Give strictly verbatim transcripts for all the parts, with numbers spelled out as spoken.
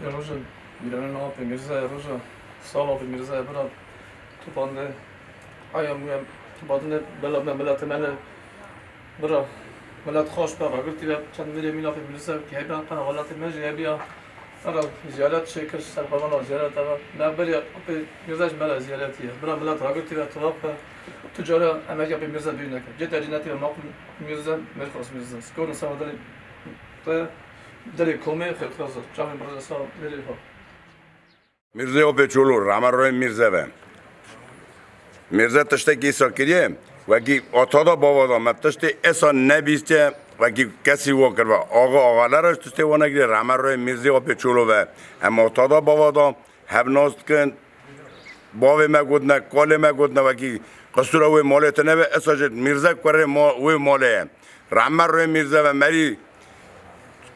Roja bîranîna Apê Mîrze, roja sala Apê Mîrze, bira tu bande aya mûye, tu bande bela me miletê me le, bira milet xweş be, ragirtî be, çend mêrê mîna Apê Mîrze ki hebe qena welatê me jî hebiya. Ara ziyaret çêkir, ser xwe vana ziyaret eve. Me berê Apê Mîrze ji me re ziyaretî ye. Bira milet ragirtî ve, tu vap be. Tu cara emekî Apê Mîrze bîr neke. Cê te cînetî ve maqul Mîrze, mêrxas Mîrze. Sikorin sema dilê te, dilê komê xêrxwaz. Çavên Mîrze sağ, mêrê xwe. Mîrzê Opê Çolû, rehme royê Mîrze ve. Mîrze tiştekî îsa kiriye, wekî ata da bava da me tiştê esa nebîstiye, wekî kesî wa kiribe. Axa axalera ji tiştê wa nekiriye, rehme royê Mîrzê Opê Çolû ve. Em ata da bava da hev nas dikin, bavê me gotine, kalê me gotine, wekî qisûra wê malê tune be, esa jî Mîrze kurê ma-, wê malê ye. Rehme royê Mîrze ve, merî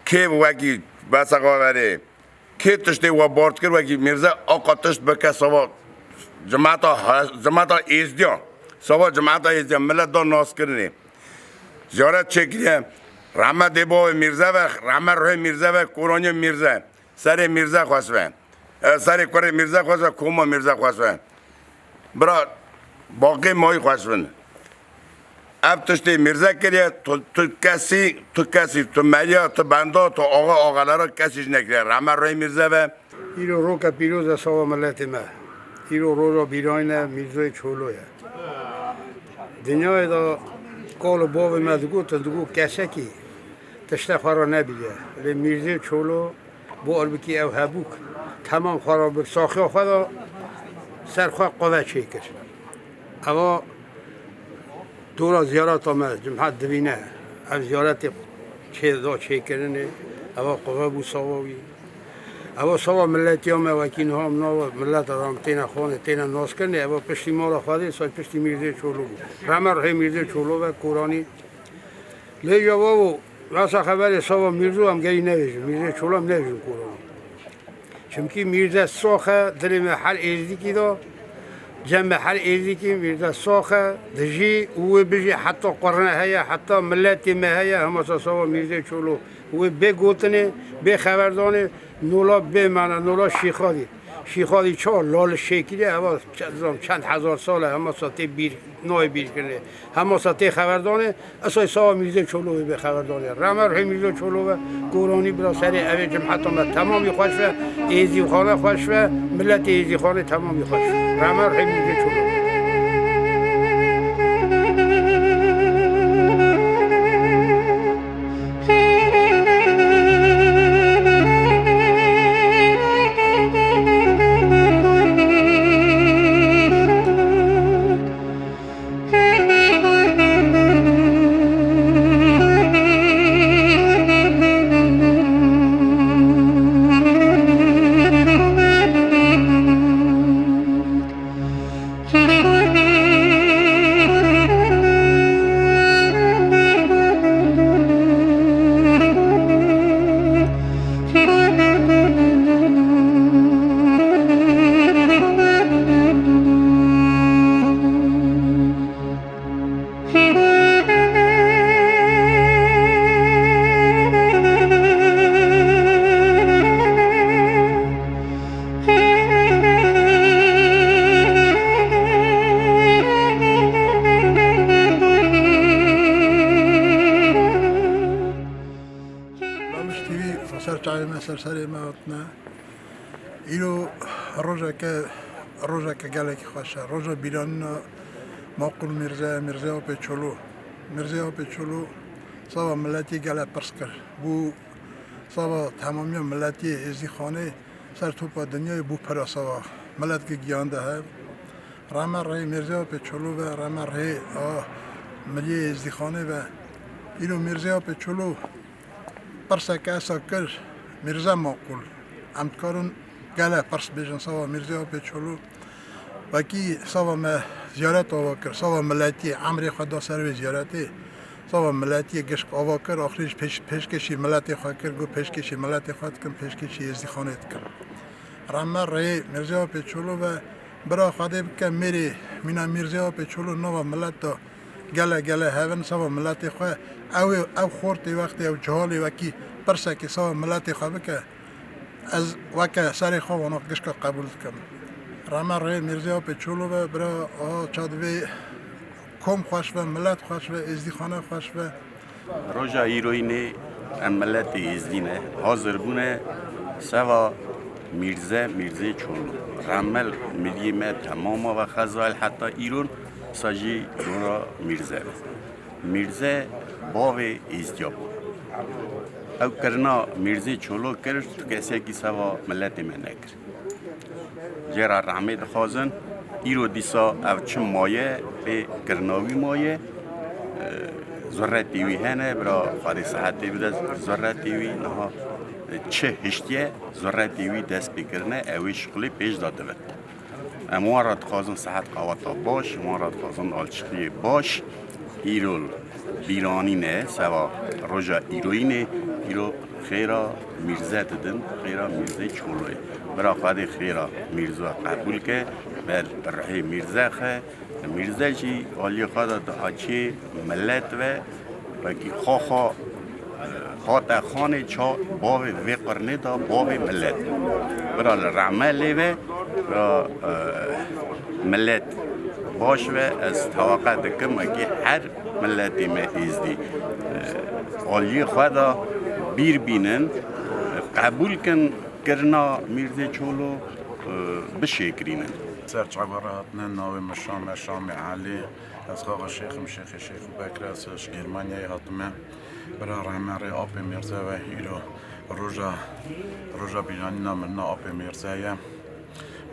kê wekî besexa verê. Kê tiştê we bart kir, wekî Mîrze aqa tişt bike sava cimata he-, cimata Êzdiya. Sava cimata Êzdiya, milet da naskirinê. Ziyaret çêkiriye. Rehme dê bavê Mîrze ve, rehme ruhê Mîrze ve, koraniyê Mîrze. Serê Mîrze xweş be. E, serê kurê Mîrze xweş be, koma Mîrze xweş be. Bira, baqê mayî xweş bin. Ev tiştê Mîrze kiriye, tu, tu kesî, tu kesî, tu meriya, tu benda, tu axa axelera kesî ji nekiriye. Rehme rey Mîrze ve. Îro roke pîroz e sava miletê me. Îro roja bîranîne Mîrzeyê Çolo ye. Dinyayê de kal û bavê me digot, digot kesekî tişte xwe re nebîre. Lê Mîrzeyê Çolo bo erbikî ew hebûk temam xwe re bir saxiya xwe de ser xwe qove çêkir. Eva dora ziyareta me, cumhet divîne, ev ziyaretê çê da çêkirinê, eva qove bû sava wî. Eva sava miletiya me, wekî niha em nava mileta de em têne xwanê, têne naskirinê, eva piştî mala Xwedê, say piştî Mîrzê Çolo bû. Rehme rihê Mîrzê Çolo ve, koranî. Lê ya wavo, rasa xeberê sava Mîrzo em gerî nevêjin, Mîrzê Çolo em nevêjin koranî. Çimkî Mîrze sax e, dilê me her êzdîkî de, cem me her êzdîkî Mîrze sax e, dijî û wê bijî heta qurne heye, heta miletê me heye, hema sa sava Mîrzê Çolo wê bê gotinê, bê xeberdanê, nola bê mane, nola Şîxadî. Şîxadî çawa lal şêkirî, eva çe-, zam çend hezar sal e, hema sa tê bîr, nayê bîrkirinê. Hema sa tê xeberdanê, esay sawa Mîrzê Çolo wê bê xeberdanê. Rehme rihê Mîrzê Çolo ve, koranî bira serê evê cimheta me temamî xweş ve, êzîxane xweş ve, miletê êzîxanê temamî xweş. Rehme rihê Mîrzê Çolo. Lamiş T V ser çavê me, ser serê me hatine. Îro rojeke, rojeke gelekî xweş e. Roja bîranîna Maqûl Mîrze, Mîrze Apê Çolo. Mîrze Apê Çolo sava miletî gele pirs kir. Bû sava temamiya miletî Êzîxanê ser topa dinyayê bû pira sava. Milet ki giyande hev. Rehme rihê Mîrze Apê Çolo ve, rehme rihê a miliyê Êzîxanê ve. Îro Mîrze Apê Çolo pirseke esa kir, Mîrze Maqûl. Em dikarin gele pirs bêjin sava Mîrzê Apê Çolo. Wekî sava me ziyaret ava kir, sava miletiyê, emrê xwe da ser vê ziyaretê. Sava miletiyê gişk ava kir, axirê jî pêş-, pêşkêşî miletê xwe kir, got pêşkêşî miletê xwe dikim, pêşkêşî Êzdîxanê dikim. Rehme rihê Mîrzê Apê Çolo ve, bira Xwedê bike mêrê mîna Mîrzê Apê Çolo nava milet da gele gele hevin sava miletê xwe. Ew ê, ew xortê wextê ew cihalê wekî Pirsekî sava miletê xwe bike, ez weke serê xwe wana gişka qebûl dikim. Rehme rê Mîrzê Apê Çolo be, bira a çadivê kom xweş be, milet xweş be, êzdîxane xweş be. Roja îroyînê em miletê êzdî ne, hazir bûne seva Mîrze, Mîrzê Çolo. Remel miliyê me temama ve xezayel heta îron, sa jî dora Mîrze be. Mîrze bavê êzdiya bû. Ew kirina Mîrzê Çolo kir, tu kesekî seva miletê me nekir. Jê re rehmê dixwazin, îro dîsa ev çi maye, pê kirina wî maye, e, zuretê wî hene, bira Xwedê sihetê bide zuretê wî, niha çi hiştiye, zuretê wî dest pê kirine, ew ê şixulê pêş de dibin. Em wan re dixwazin sihet qeweta baş, wan re dixwazin alçiqiyê baş. Îro bîranîn e, seva roja îroyînê, îro xêra Mîrze didin, xêra Mîrzê Çoloyê. Bira Xwedê xêra Mîrzo qebûl ke, ber rihê Mîrze xe. Mîrze jî aliyê xwe de dihaçê milet ve, wekî xwe xwe hate xanê ça bavê vê qirnê de, bavê milet. Bira li rehme lê ve, bira, e, milet baş ve, ez tewaqa dikim wekî her miletê me êzdî, e, aliyê xwe de bîr bînin, e, qebûl kin kirina Mîrzê Çolo, e, bişêkirînin. Ser çava re hatine, navê min Şam e, Şamê Elî. Ez xaxa şêx im, şêxê şêx û Bekir, ez ji Germanyayê hatime. Bira rehme rê Apê Mîrze ve, îro roja, roja bîranîna mirina Apê Mîrze ye.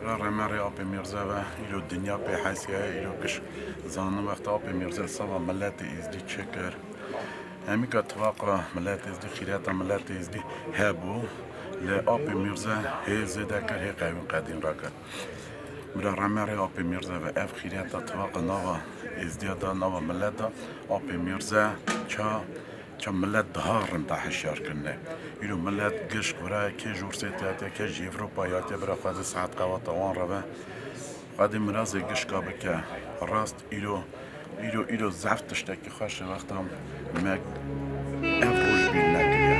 Bira rehme rê Apê Mîrze ve, îro dinya pê heysiya ye, îro giş zanin wexta Apê Mîrze sava miletê êzdî çi kir. Hemîka tifaqa miletê êzdî, xîreta miletê êzdî hebû, lê Apê Mîrze hê zêde kir, hê qewîn qedîn rakir. Bira rehme rê Apê Mîrze ve, ev xîreta tifaqa nava êzdiya da, nava milet da. Apê Mîrze ça, ça milet daha rinda hişyar kirine. Îro milet giş kure, kê ji Ûrsê hatiye, kê ji Ewropa hatiye, bira Xwedê sihet qewata wan re be. Xwedê mirazê gişka bike. Rast îro, îro, îro zehf tiştekî xweş e wexta me ev roj bîr nekiriye.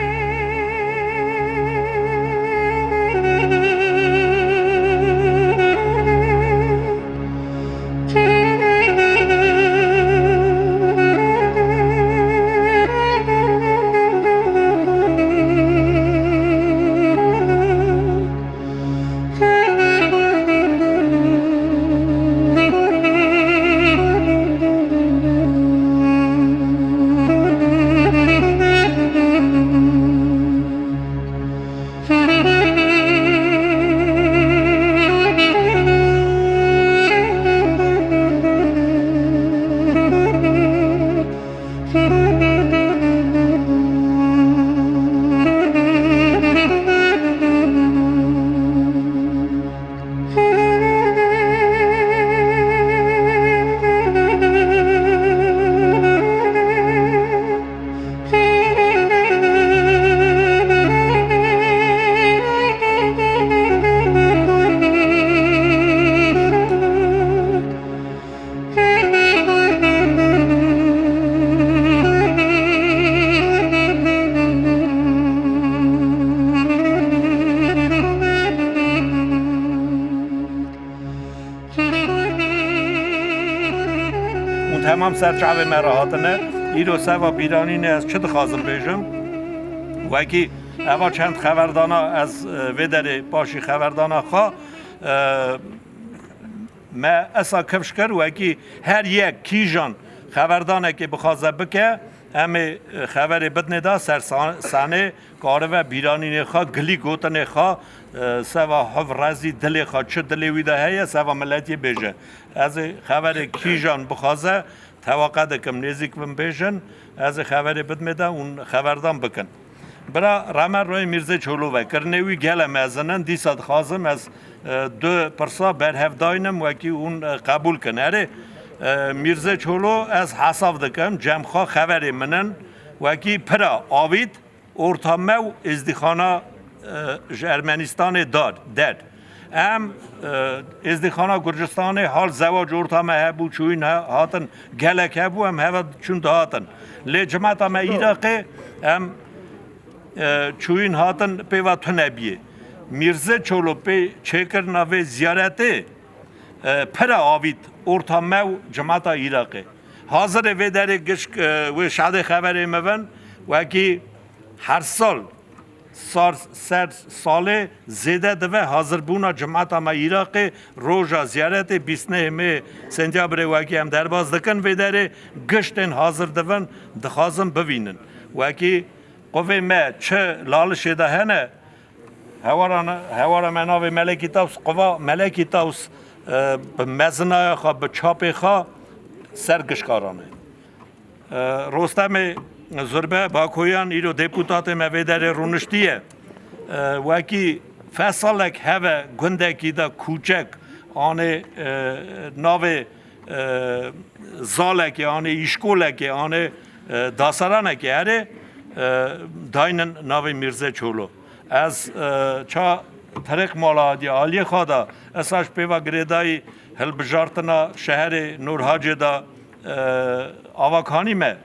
Hûn temam ser çavê me re hatine. Îro seva bîranînê ez çi dixwazim bêjim? Wekî eva çend xeverdana ez, e, vê derê paşî xeverdana xwe, e, me esa kifş kir, wekî her yek kîjan xeverdanekê bixwaze bike, em ê, e, xeverê bidinê de ser sa-, sanê karibe bîranînê xwe, gilî gotinê xwe, e, seva hev rezî dilê xwe, çi dilê wî de heye, seva miletiyê bêje. Ez ê xeverê kîjan bixwaze, tewaqa dikim, nêzîk bin bêjin, ez ê xeverê bidimê de hûn xeverdan bikin. Bira Remer Royê Mîrzê Çolo ve, kirinê wî gele mezin in, dîsa dixwazim ez, e, du pirsa berhev daynim, wekî hûn, e, qebûl kin. Erê, e, Mîrzê Çolo ez hesav dikim, cem xwe xeverê min in, wekî pira avît, orta me û êzdîxana, e, ji Ermenistanê dar, der. Em, e, êzdîxana Gurcistanê hal zewac orta me hebû, çûyîn he-, hatin, gelek hebû, em heve çûn dihatin. Lê cimeta me Îraqê, em E, çûyîn hatin pê ve tune biyê. Mîrze Çolo pê çêkirina vê ziyaretê, e, pire avît orta me û cemata Îraqê. Hazirê vê derê gişk, e, wê şadê xeverê me bin, wekî her sal, sar, ser salê zêde dibe hazirbûna cemata me Îraqê, roja ziyaretê bîst nehê mê sentyabrê wekî em derbas dikin vê derê, giştên hazir dibin, dixwazin bivînin. Wekî quvê me çi Lalişê de hene, hewara, hewara me navê Melekî Taws, quva Melekî Taws, e, bi mezinaya xwe, bi çapê xwe ser gişkaran e. E, Rostemê Zurbe Bakoyan îro deputatê me vê derê rûniştiye. E, wekî fesalek heve gundekî de kûçek anê, e, navê, e, zalekê, anê îşkolekê, anê, e, dasaranekê erê, e, daynin navê Mîrze Çolo. Ez, e, ça tirêq mala hatiye aliyê xwe de, esa ji pêva girêdayî hilbijartina şeherê Nûrhacê de, e, avakanî me.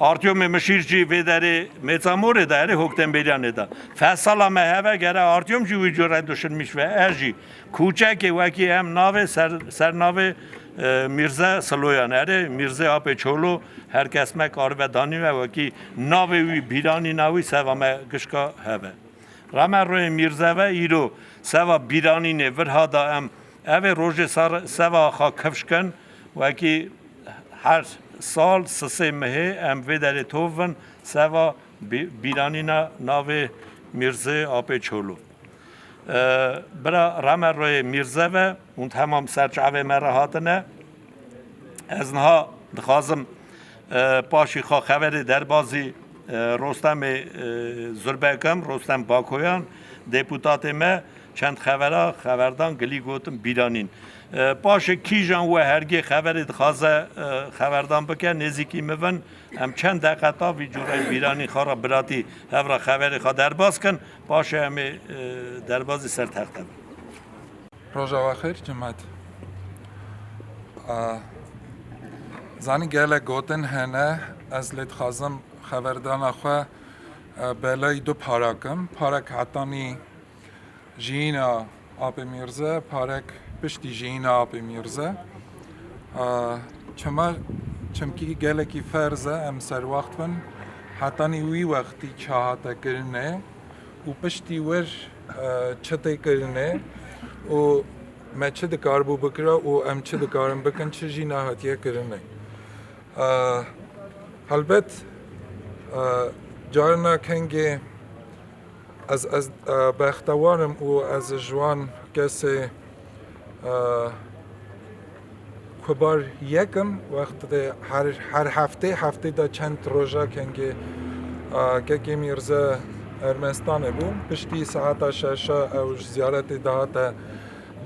Artyomê Mişîr jî vê derê Mêtsamorê de, erê Hoktenbêryanê de. Fesala me heve gere Artyom jî wî cure duşinmîş ve. Ez jî kûçekê wekî em navê ser, ser navê, e, Mîrze Siloyan. Erê Mîrze Apê Çolo her kes me karibe danî ve wekî navê wî bîranîna wî seva me gişka heve. Rame royê Mîrze ve îro seva bîranînê virha da em evê rojê sar-, seva xwe kifş kin, wekî her sal sisê mihê em vê derê tov bin seva bî-, bîranîna navê Mîrzê Apê Çolo. E, bira rame royê Mîrze ve hûn temam ser çavê me re hatine. Ez niha dixwazim, e, paşî xwe xeverê derbazî, e, Rostemê, e, Zurbe kim, Rostem Bakoyan, deputatê me, çend xevera, xeverdan gilî gotin bîranîn. E, paşê kîjan we hergê xeverê dixwaze, e, xeverdan bike, nêzîkî min bin, em çend deqeta vî cûreyê bîranîn xwe re biratî hev re xeverê xwe derbas kin, paşê em ê, e, derbazî ser texte bin. Roja we xêr, Cimet. A, zanî gelek gotin hene, ez lê dixwazim xeverdana xwe, e, belayî du para kim. Parek hetanî jiyîna Apê Mîrze, parek piştî jiyîna Apê Mîrze. A, çima, çimkî gelekî ferz e, em serwext bin, hetanî wî wextî çi hate kirinê û piştî wir, e, çi tê kirinê û me çi dikaribû bikira û em çi dikarin bikin, çi jî nehatiye kirinê. E, helbet, e, carina kengê ez, ez, e, bextewar im û ez ji wan kesê, e, kubar yekim, wextê her, her heftê, heftê de çend roja kengê, e, kekê Mîrze Ermenistanê bû. Piştî saeta şeşa ew ji ziyaretê dihate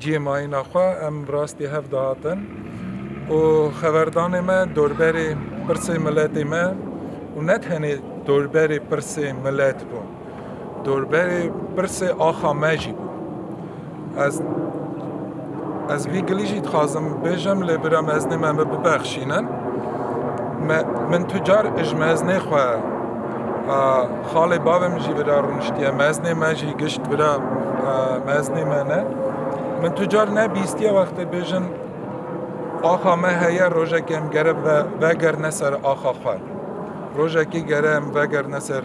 cihê mayîna xwe, em rastî hev dihatin û xeverdanê me dorberê pirsê miletê me û ne tenê dorberê pirsê milet bû, dorberê pirsê axa me jî bû. Ez, ez vî gilî jî dixwazim bêjim, lê bira mezinê me min bibexşînin. Me, min tu car ji mezinê xwe, a, xalê bavê min jî vira rûniştiye, mezinê me jî gişt vira, a, mezinê me ne. Min tu car nebîstiye wextê bêjin, axa me heye, rojekê em gere ve-, vegerine ser axa xwe. Rojekê gere em vegerine ser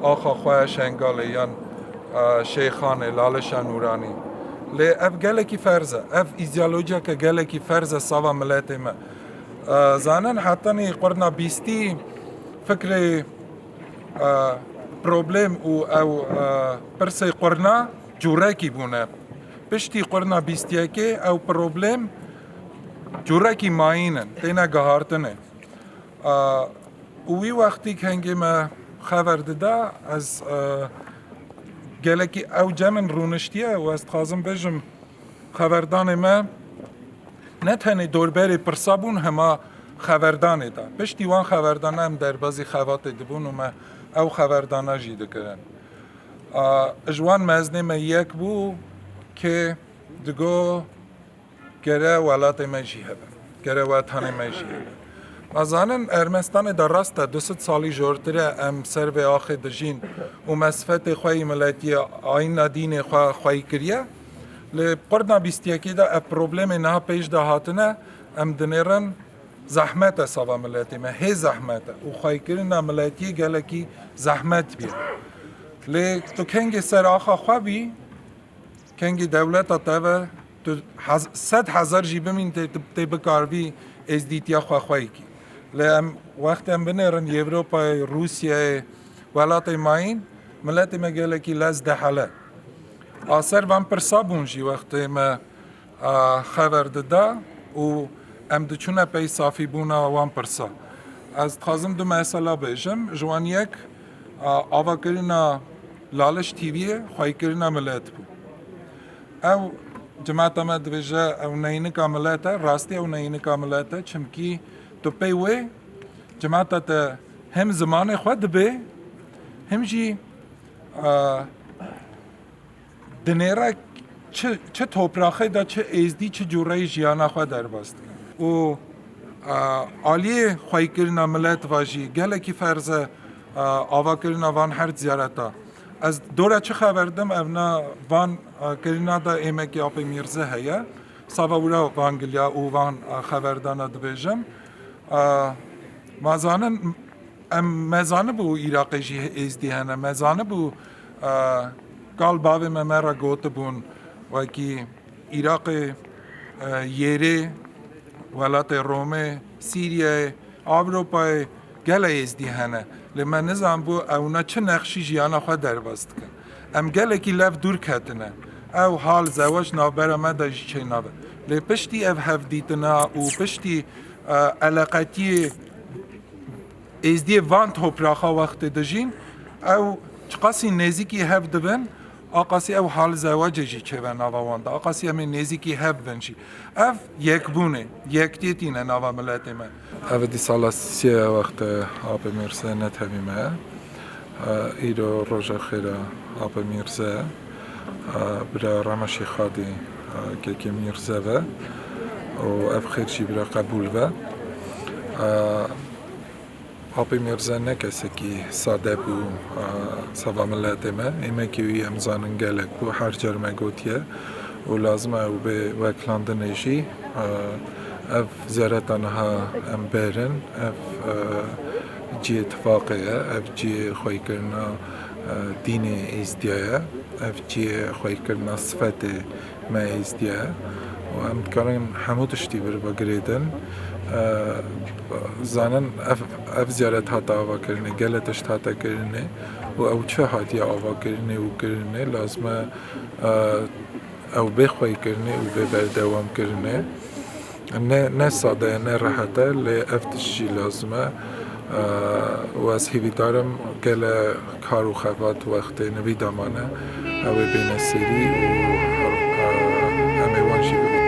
axa xwe Şengalê yan, a, Şeyxanê, Lalişa Nûranî. Lê ev gelekî ferz e. Ev îdeolojiyeke gelekî ferz e sava miletê me. E, zanin hetanî qurna bîstî fikrê, e, problem û ew, e, pirsê qurna cûrekî bûne. Piştî qurna bîstiyekê ew problem cûrekî mayîn in, têne gihartinê. E, û wî wextî kengê me xever dida, ez, e, gelekî ew cem in rûniştiye û ez dixwazim bêjim, xeverdanê me ne tenê dorberê pirsa bûn, hema xeverdanê de. Piştî wan xeverdana em derbazî xebatê dibûn û me ew xeverdana jî dikirin. A, ji wan mezinê me yek bû kê digo gere welatê me jî hebe, gere wetanê me jî hebe. Ez zanin Ermenistanê de rast e, du sed salî jortir e em ser vê axê dijîn û me sifetê xwe yî miletiyê, ayîna dînê xwe xweyî kiriye. Lê qurna bîst yekê de ev problemê niha pêş de hatine, em dinêrin zehmet e sava miletê me, hê zehmet e û xweyîkirina miletiyê gelekî zehmet bî. Lê tu kengê ser axa xwe bî, kengî dewleta te ve tu hez-, sed hezar jî bimîn tê, tê bikarvî êzdîtiya xwe xweyî kî. Lê em wextê em binêrin Ewropayê, Rûsyayê, welatê mayîn, miletê me gelekî lez dehele. A ser van pirsa bûn jî wextê me, a, xever dida û em diçûne pey safîbûna wan pirsa. Ez dixwazim du mesela bêjim. Ji wan yek, a, avakirina Laliş T V'yê xweyîkirina milet bû. Ew cimata me dibêje ew neynika milet e, rastî ew neynika milet e, çimkî tu pey wê cimata te hem zimanê xwe dibe, hem jî, a, dinêre çi, çi topraxê de, çi êzdî, çi cûreyî jiyana xwe derbas dikin. Û, a, aliyê xweyîkirina milet va jî gelekî ferz e, a, avakirina van her ziyareta. Ez dora çi xeber dim, ev na van, a, kirina de êmekî Apê Mîrze heye. Sava wira van giliya û van, a, xeberdana dibêjim. A, ma zanin, em, me zanibû Iraqê jî êzdî hene, me zanibû, e, kal bavê me me re gotibûn, wekî Iraqê, e, Yêrê, welatê Romê, Sîriyeyê, Ewropayê gele êzdî hene. Lê me nizanbû ewna çi nexşî jiyana xwe derbas dikin. Em gelekî lev dûr ketine. Ew hal zewac navbera me de jî çênabe. Lê piştî ev hevdîtina û piştî, e, eleqetiyê êzdiyê van topraxa wextê dijîn, ew çiqasî nêzîkî hev dibin, aqasî ew hal zewacê jî çêve nava wan de, aqasî em ê nêzîkî hev bin jî. Ev yekbûnê, yektiyê tîne nava miletê me. Ev dî sala sê ye wextê Apê Mîrze netewî me. E, îro roja xêra Apê Mîrze, e, bira Remeşî Xadî, e, kekê Mîrze ve û ev xêr jî bira qebûl ve. E, Apê Mîrze ne kesekî sade bû, a, sava miletê me. Êmekî wî em zanin gelek bû, her car me gotiye û lazim e ew bê weklandinê jî. A, ev ziyareta niha em bêrin, ev, a, cihê tifaqê ye, ev cihê xweyîkirina, a, dînê Êzdiya ye, ev cihê xweyîkirina sifetê me êzdiye û em dikarin hemû tiştî vir bigirêdin. E, zanin ev, ev ziyaret hate avakirinê, gelek tişt hate kirinê û ew çi hatiye avakirinê û kirinê, lazim e, e, ew bê xweyîkirinê û bê berdewamkirinê. Ne, ne sade ye, ne rehet e, lê ev tişt jî lazim e. Û ez hêvîdar im gele kar û xebat wextê nivî de mane, ew ê bêne serî û, e, em ê wan jî bibin.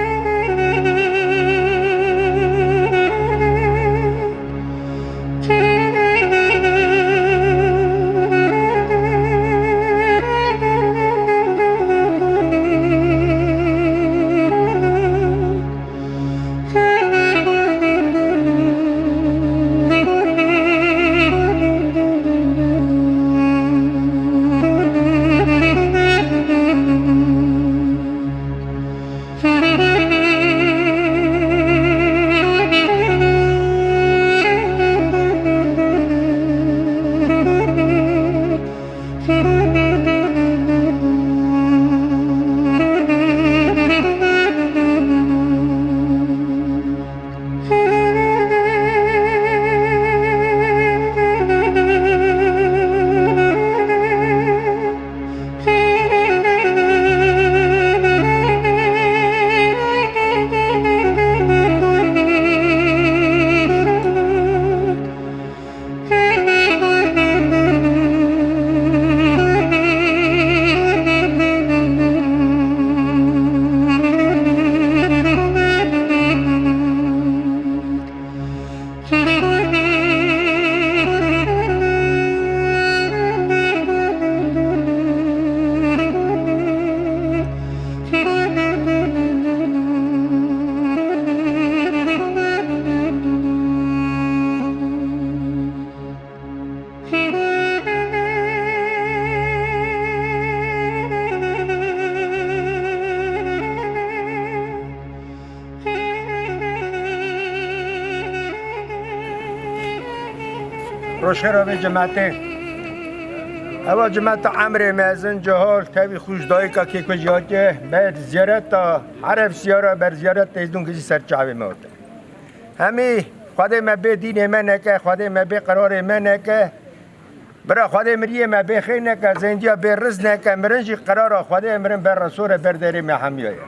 Roşxera vê cemaetê. Eva cemaeta Emrê Mezin, Cihal, tevî xûş dayika kê ku jî hatiye ber ziyareta Erefsiya re, ber ziyareta Êzdûn gizî ser çavê me hate. Hemî Xwedê me bê dînê me neke, Xwedê me bê qerarê me neke. Bira Xwedê miriyê me bê xê neke, zendiya bê riz neke, mirin jî qerara Xwedê mirin ber resore ber derê me hemiya ye.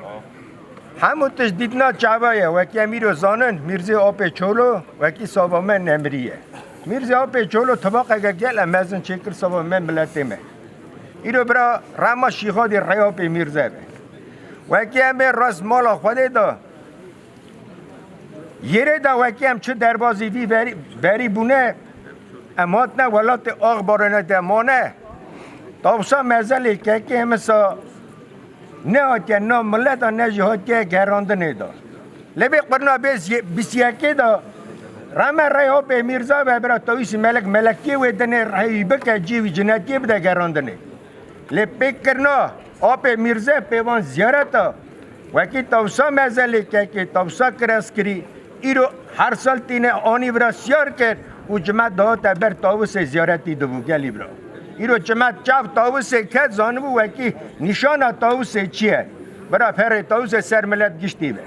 Hemû tişt dîtina çava ye, wekî em îro zanin, Mîrzê Apê Çolo, wekî sava me nemiriye. Mîrzê Apê Çolo tibaqeke gel e mezin çêkir sava me miletê me. Îro bira rema Şîxadî rey Apê Mîrze be. Wekî em ê rast mala Xwedê de, yêrê de wekî em çi derbazî vî verî, verî bûne, em hatine welatê Axbaranê de mane. Tawsa mezelê kekê hemisa ne hatiye nav mileta ne jî hatiye gerandinê de. Lê vê qurna bê ziyê-, bîst yekê de reme rey Apê Mîrza ve bira Tawîsî Melek melekiyê wê dinê rehî bike cî wî cinetiyê bide gerandinê. Lê pêkkirina Apê Mîrze pê van ziyareta wekî tawsa mezelê kekê tawsa kireskirî îro her sal tîne anî vira siyar kir û cimet dihate ber tawisê ziyaretî dibû gelî vira. Îro cimet çav tawisê ket zanibû wekî nîşana tawisê çi ye. Bira ferê tawisê ser milet giştî be.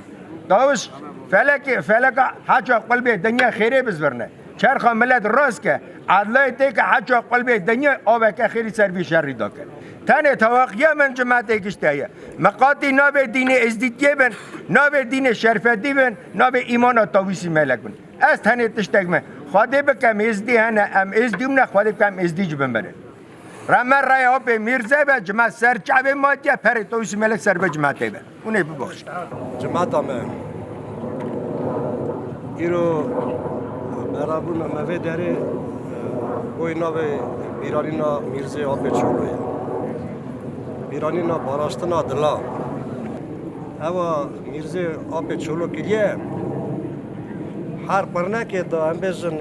Tawis felekê, feleka heça qulbê dinya xêrê bizvirne. Çerxa milet rast ke, edlayê tê ke heça qulbê dinya aveke xêrî ser vî şerî dake. Tenê tewaqiya min cimetê giştê ye. Miqatî navê dînê êzdîtiyê bin, navê dînê şerfetî bin, navê îmana tawîsî melek bin. Ez tenê tiştek me. Xwedê bikem êzdî hene, em êzdî bûne, Xwedê bikem êzdî jî bimirin. Reme rey Apê Mîrze be, cima ser çavê ma diye perê tawîsî melek ser be cimetê be. Hûn ê bibexşin. Cimata me. Îro berabûna me vê derê, boy navê bîranîna Mîrzê Apê Çolo ye. Bîranîna paraştina dila. Eva Mîrzê Apê Çolo kiriye. Her qurnekê de em bêjin,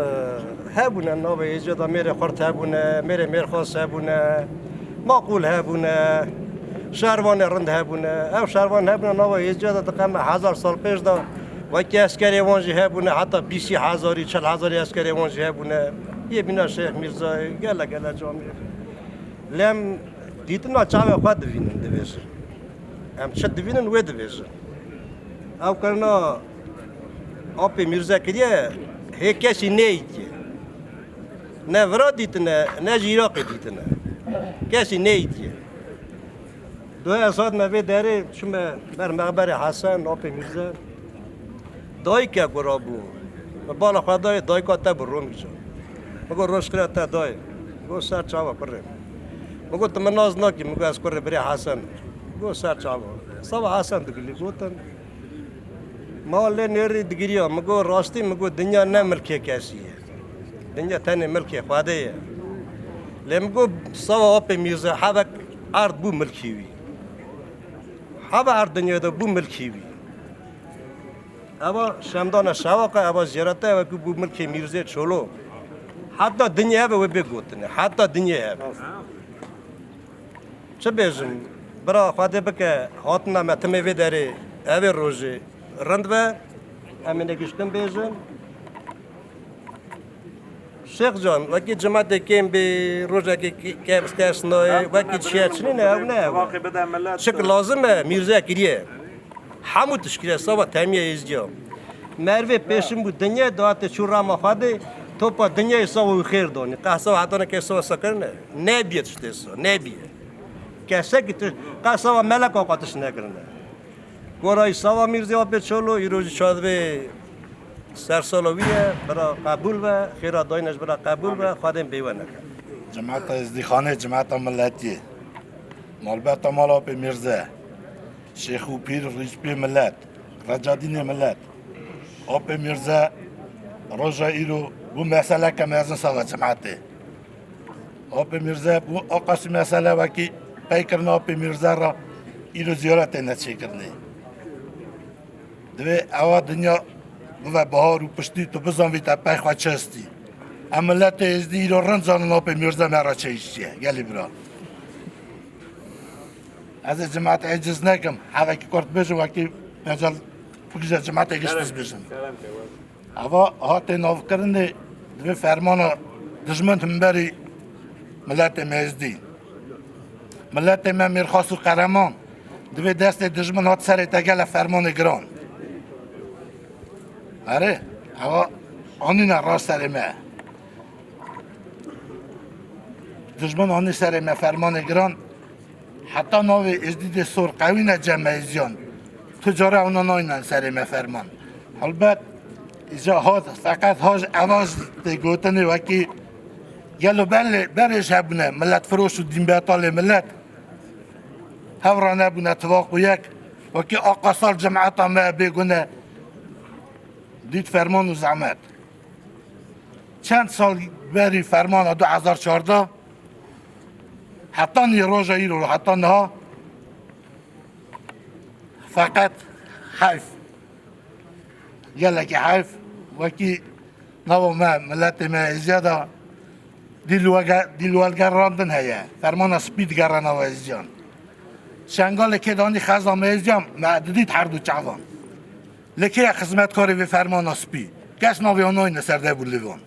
hebûne navê êciya de mêrê xurt hebûne, mêrê mêrxas hebûne, maqûl hebûne, şervanê rind hebûne. Ev şervan hebûne nava êciya de diqeme hezar sal pêş de wekî eskerê wan jî hebûne, heta bîsî hezarî, çil hezarî eskerê wan jî hebûne. Yê bîna Şêx Mîrzayê, gele gele camêr. Lê em dîtina çavê xwe divînin, divêjin. Em çi divînin wê divêjin. Ew kirina Apê Mîrze kiriye, hê kesî neyîtiye. Ne vira dîtine, ne jî Iraqê dîtine. Kesî neyîtiye. Doya ez hatime vê derê, çûme ber mexberê Hesen, Apê Mîrze. Dayike gura bû. Min bala xwe dayê, dayika te bi Romî can. Min got, "Roj xira te dayê." Got, "Ser çava kurê." Min got, "Tu min nas nakî?" Min got, "Ez kurê birê Hesen." Got, "Ser çava." Sava Hesen digilî gotin. Ma lê nêrî digiriya. Min got, "Rastî?" Min got, "Dinya ne milkê kesî ye. Dinya tenê milkê Xwedê ye." Lê min got, "Sava Apê Mîrze hevek erd bû milkî wî. Heve erd dinyayê de bû milkî wî." Eva şemdana şevaqa, eva ziyarete, eva ku bû milkê Mîrzê Çolo. Heta dinyê heve wê bê gotine. Heta dinyê heve. Çi bêjim? Bira Xwedê bike, hatina me timê vê derê, evê rojê rind ve. Em ê giştin bêjin. Şêx Can, wekî cimetê kêm bê, rojekê ke-, ke-, kes nayê, wekî çiye çinî ne, ew ne ew. Çik lazim e, Mîrze kiriye. Hemû tişt kiriye, sava temiye êzdiya. Mervê pêşin bû dinyê, date çû rama Xwedê, topa dinyê sava wî xêr donî. Qehsava hetane ke sava sakirine, nebiye tiştê sa, nebiye. Kesekî tişt, qehsava meleka xwe tişt nekirine. Gorayî sava Mîrzê Apê Çolo, îro jî çar divê sersala wî ye, bira qebûl be, xêra dayîne ji bira qebûl be, Xwedê bêwe neke. Cemata Êzdîxanê, cemata miletiyê. Malbeta mala Apê Mîrze. Şêx û pîr, rîspiyê milet. Recadînê milet. Apê Mîrze, roja îro bû meseleke mezin sava cematê. Apê Mîrze bû aqasî mesele wekî peykirina Apê Mîrze re îro ziyaretê neçêkirinê. Divê ewa dinya bive bahar û piştî tu bizanvî te pey xwe çi hestî. Em miletê êzdî îro rind zanin Apê Mîrze me re çi hiştiye. Gelî bira. Ez ê cimat eciz nekim. Hevekî kurt bêjim wekî mecel bigije cimatê giş biz bêjim. Eva hatê navkirinê divê fermana Dijmin himberî miletê me êzdî. Miletê me mêrxas û qereman. Divê destê dijmin hat serê te gele fermanê giran. Erê, ewa anîne rast serê me. Dijmin anî serê me fermanê giran. Heta navê Êzdîdê sor qewîne cem me êziyan. Tu cara ewna naynen serê me ferman. Helbet îca hat, feqet haj evaj tê gotinê wekî gelo belê, berê ji hebûne, miletfiroş û dînbetalê milet. Hev re nebûne tivaq û yek. Wekî Aqasal cemeta me bêgune dît ferman û zehmet. Çend sal berî fermana du hezar çardeh, heta nî roja îro, heta niha feqet heyf. Gelekî heyf, wekî nava me, miletê me êziya da dîl wege-, dîl welgerandin heye. Fermana spî digere nava êziyan. Şengalê kê danî xeza me êziyan, me didît her du çavan. Lê kê ye xizmetkarê vê fermana spî? Kes navê wan nayne ser dev û lêvan.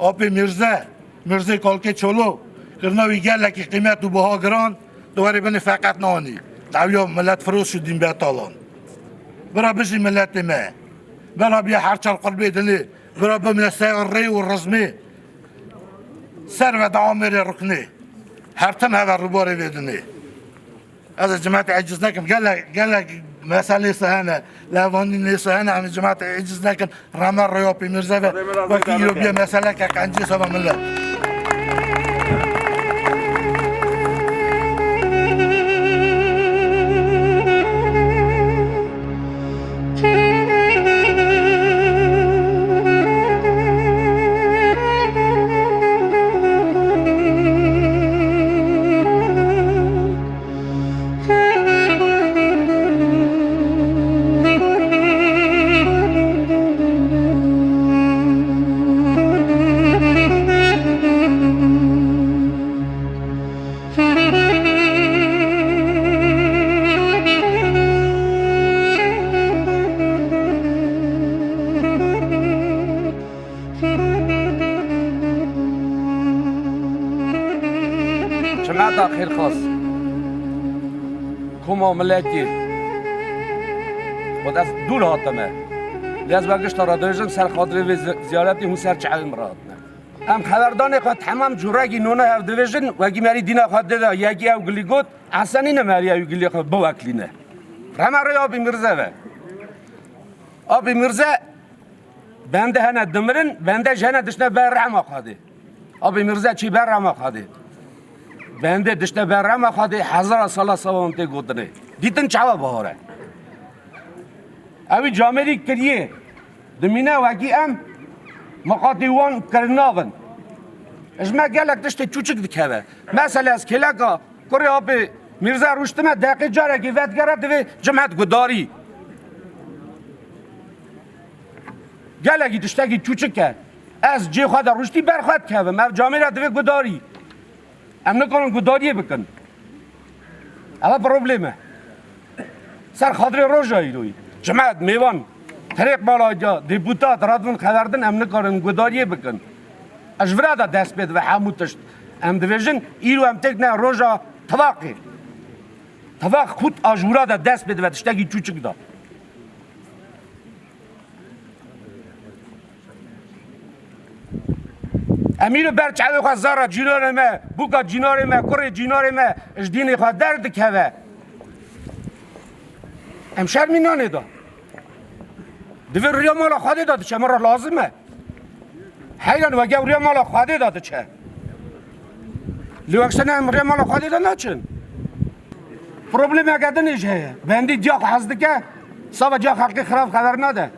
Apê Mîrze, Mîrzê Kalkê Çolo, kirina wî gelekî qîmet û biha giran, di werê binê feqet nanî. Dawiya miletfiroş û dînbetalan. Bira bijî miletê me. Bira biya her çar qurbê dinê. Bira bimne ser rê û rizmê. Ser ve da amêrê ruknê. Her tim heve rûbarê vê dinê. Ez ê cimetê eciz nekim. Gelek, gelek meselê se hene. Levanî nê se hene. Em ê cimetê eciz nekin. Reme rêya pê Mîrze ve. Wekî îro biye meseleke qencê seba millet. Cemata xêrxas, koma miletî, xwe ez dûr hatime. Lê ez we gişta re dibêjim, ser xatirê vê zi-, ziyaretê hûn ser çavê min re hatine. Em xeberdanê xwe temam curekî nûne hev dibêjin, wekî merî dîna xwe dê de yekî ew gilî got, esenî ne merî ew gilî xwe biweklîne. Rema rê Apî Mirze ve. Apî Mirze bende hene dimirin, bende jî hene dişne ber rehma Xwedê. Apî Mirze çî ber rehma Xwedê. Bende dişne ber rehma Xwedê, hezara sala sava hûn tê gotinê. Dîtin çawa bahar e? Ewî camêrî kiriye. Dimîne wekî em miqatî wan kirina bin. Ji me gelek tiştê çûçik dikeve. Mesela ez kêleka kurê Apê Mîrze rûştime, deqê carekê vedigere divê cimet gudarî. Gelekî tiştekî çûçik e. Ez cê xwe de rûştî ber xwe dikevim. Ev camêre divê gudarî. Em nikarin gudariyê bikin. Ev problem e. Ser xatirê roja îroyî. Cimet, mêvan, terêk mala ya, deputat, radibin xeverdin, em nikarin gudariyê bikin. Ez ji vira de dest pê dibe hemû tişt. Em dibêjin, îro em têkine roja tifaqê. Tifaq xut a ji wira de dest pê dibe, tiştekî çûçik de. Em îro ber çavê xwe zara cînarê me, bûka cînarê me, kurê cînarê me ji dînê xwe derdikeve. Em şermî nanê da. Divê rûya mala Xwedê da diçe, min re lazim e. Heyran weke rûya mala Xwedê da diçe. Lê wek sene em rûya mala Xwedê da naçin. Problemeke din jî heye. Bendî ciya xwe hez dike, sava ciya xelkê xirab xeber nade.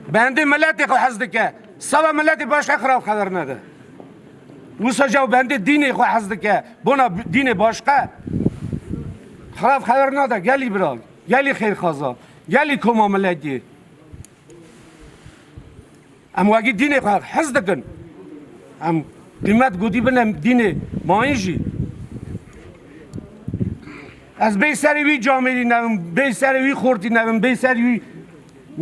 Bendî miletê xwe hez dike, sava miletê başqa xirab xeber nade. Wisa jî ew bendê dînê xwe hez dike, bona dînê başqa xirab xeber nade. Gelî bira, gelî xêrxaza, gelî koma miletî. Em wekî dînê xwe hez dikin. Em qîmet gotî bine dînê mayîn jî. Ez bê serê wî camêrî nevim, bê serê wî xortî nevim, bê serê wî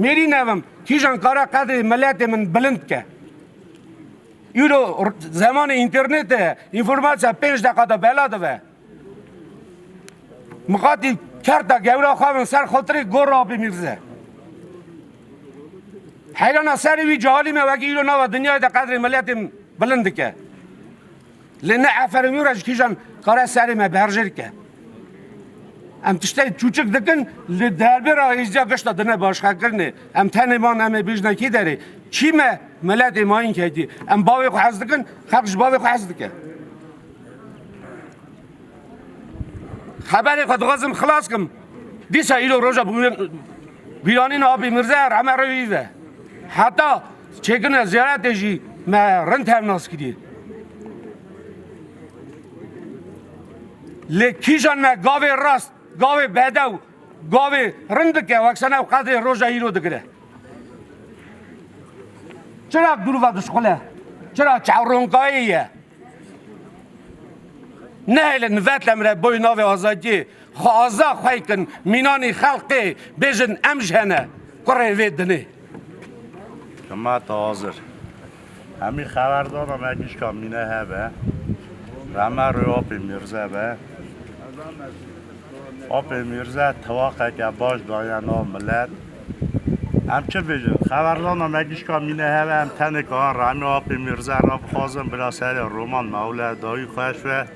mêrî nevim. Kîjan kare qedrê miletê min bilind ke? Îro r-, zemanê înternetê, înformasiya pênc deqa de bela dibe. Miqatî kerta gewra xwe bin ser xotirê gor Apê Mîrze. Heyrana serê wî cehalî me wekî îro nava dinyayê de qedrê miletê bilind dike. Lê ne eferin wî re ji kîjan kare serê me berjêr ke. Em tiştê çûçik dikin, li derbê re hêziya gişta dine başxekirinê. Em tenê man em ê bêjine kî derê. Çî me miletê mayîn ketî. Em bavê xwe hez dikin, xelk ji bavê xwe hez dike. Xeberê xwe dixwazim xilas kim. Dîsa îro roja bû-, bîranîna Apê Mîrze rehme rewî ve. Heta çêkirina ziyaretê jî me rind hev nas kiriye. Lê kîjan me gavê rast, gavê bedew, gavê rind dike, wek sene ew qedrê roja îro digire. Çira dûrva dişxule? Çira çewronkayê ye? Nehêlin vetlem re boy navê azadiyê. Xwe aza xwey kin, mînanî xelqê, bêjin em ji hene, kurê vê dinê. Cemaat hazir. Hemî xeberdana me gişka mîne hebe. Rehme rê Apê Mîrze be. Apê Mîrze tewaqeke baş daye nav milet. Em çi bêjin? Xeberdana me gişka mîne hebe, em tenê kahan rehmê Apê Mîrze re bixwazin, bira serê Roman Mewle dawî xweş be.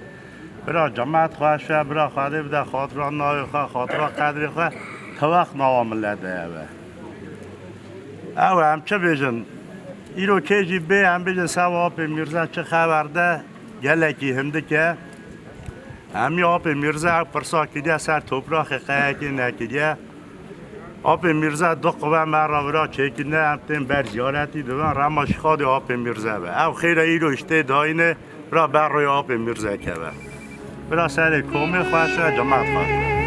Bira cemaat xweş be, bira Xwedê bide xatira navê xwe, xatira qedrê xwe, teweq nava milet de hebe. Ew em çi bêjin? Îro kê jî bê, em bêjin seba Apê Mîrze çi xeber de, gelekî hindik e. Hemî Apê Mîrze ew pirsa kiriye ser topraxê qeyekê nekiriye. Apê Mîrze du qive me re vira çêkirine, em tên ber ziyaretî dibin, rema ji Xwedê Apê Mîrze be. Ew xêre îro ji tê dayîne, vira ber rûyê Apê Mîrze keve. Vira serê komê xweş e, cemaat xweş e.